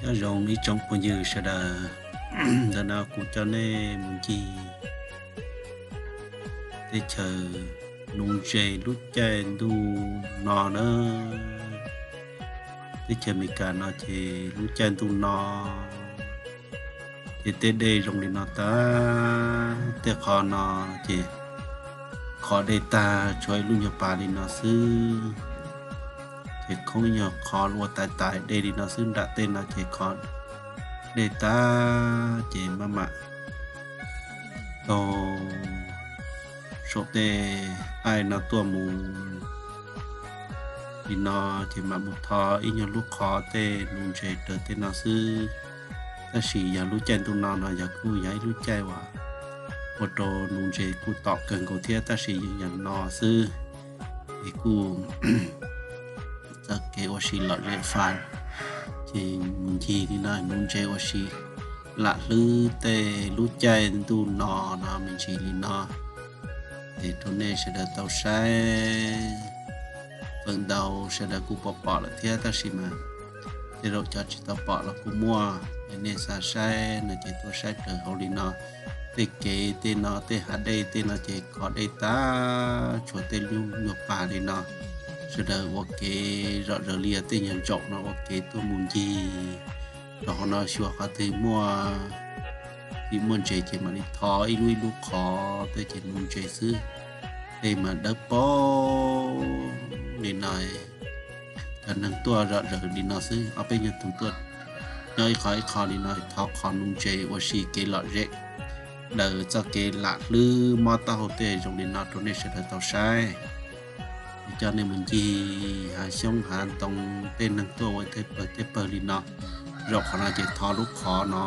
Nyob zoo ib tsoom phooj ywg sawv daws, ntawm no kuv coj nej mus ncig teb chaws nuv ntses lub caij ntuj no na. Teb chaws Amelikas no ces lub caij ntuj no ces tej dej zoo li no tag, tej qhov no ces khov dej tag tshuav ib lub nyuag pas li no xwb. Ces khoob nyuag qhov ua tais tais dej li no xwb, nram tej no ces khov dej tag ces maj mam taug saum tej aij no tuaj mus li no, ces mam mus thov ib nyuag lub qhov tej nuv ntses raws tej no xwb. Tab sis yog lub caij ntuj no no yog kuj yog ib lub caij uas ua rau nuv ntses kuj tom kawg nkaus thiab, tab sis yeej yog no xwb es kuj txoj kev ua si lom zem fab. Ces mus ncig li no nuv ntses ua si lam hlwb tej lub caij ntuj no no me ntsis li no, es rau nej sawv daws tau saib feem ntau sawv daws kuj pom pom lawm thiab, tab sis mas tej zaum cov tsis tau pom los kuj muaj, es nej xav saib no ces tuaj saib raws hauv li no. Tej kev tej no, tej hav dej tej no ces khov dej tag tshuav tej lub nyuag pas li no. Sawv daws ua kev zom zaws li tej nyuag ntsaum no ua kev tuaj mus ncig rau hauv no xyuas qhov twg muaj, tsis muaj ntses ces mam li thov ib lub ib lub qhov tej ces nuv ntses xwb. Tej mas dawb paug li no, cov neeg tuaj zom zaws li no xwb, ob peb nyuag tus tuaj nyob ib qho ib qho li no thov qhov nuv ntses ua si kev lom zem daws txoj kev lam hlwb mob taub hau tej zoo li no rau nej sawv daws tau saib. Es coj nej mus ncig hav xyoob hav ntoo, tej neeg tuaj ua tej pawg tej pawg li no. Zaum qhov no ces thov lub qhov no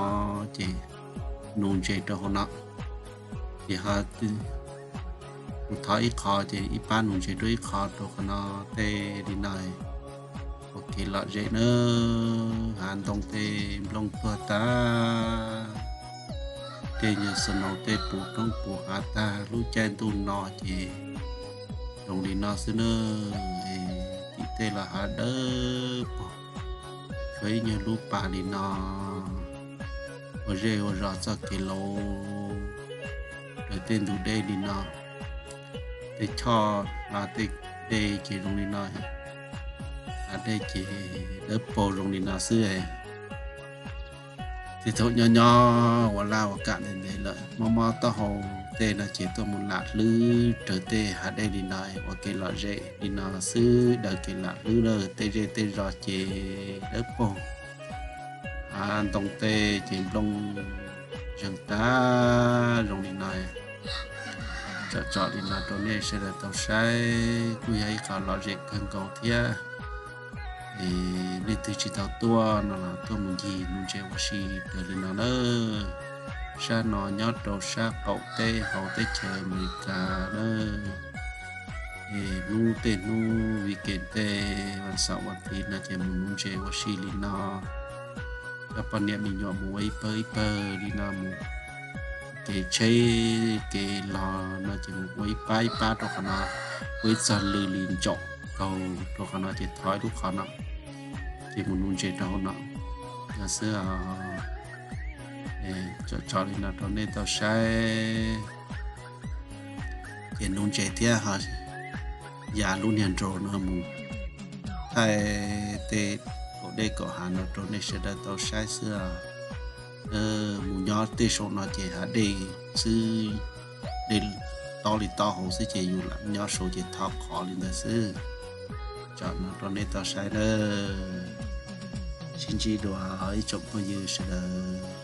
ces nuv ntses rau hauv no. Ces ho mus thov ib qho ces ib pab nuv ntses rau ib qho rau qhov no tej li no. Ua kev lom zem na, hav ntoo tej nplooj tuag tag, tej nyuag snow tej puv roob puv hav tag lub caij ntuj no ces zoo li no xwb na. Tim tej los hav dawb paug, tshuav ib nyuag lub pas li no ua zej ua zos txoj kev laus raws tej ntug dej li no. Tej choj hla tej dej ces zoo li no, hla dej ces dawb paug zoo li no xwb. Tej thaum nyob nyob ua laj ua kam ntev ntev lawm mob mob taub hau tej no ces tuaj mus lam hlwb raws tej hav dej li no ua kev lom zem li no xwb, daws kev lam hlwb lawm tej zej tej zos ces dawb paug. Hav ntoo tej ces nplooj zeeg tag zoo li no. Tsom tsom li no rau nej sawv daws tau saib kuj yog ib qho lom zem kawg nkaus thiab. Es leej twg tsis tau tuaj no los tuaj mus ncig nuv ntses ua si raws li no na. Sab no nyob rau sab qaum teb hauv teb chaws Amelikas na. Es hnub tej hnub weekend tej vas xaum vas thiv no ces mus nuv ntses ua si li no. Coj poj niam me nyuam mus ua ib pawg ib pawg li no mus. Kev tsheb kev los no ces mus ua ib pab ib pab rau qhov no, ua ib txog lw li ntsaum kaug rau qhov no ces thov ib lub qhov no ces mus nuv ntses rau hauv no. No xwb, tsom tsom li no rau nej tau saib. Ces nuv ntses thiab ho ya lub niag drone no mus thaij tej kaum dej kaum hav no rau nej sawv daws tau saib xwb. Mus nyob tej saum no ces hav dej xwb, dej tob li tob hauv xwb ces yus lam nyob saud ces thov qhov li ntawd xwb. Tsom no rau nej tau saib nawb. Sib ntsib dua ib tsoom phooj ywg sawv daws.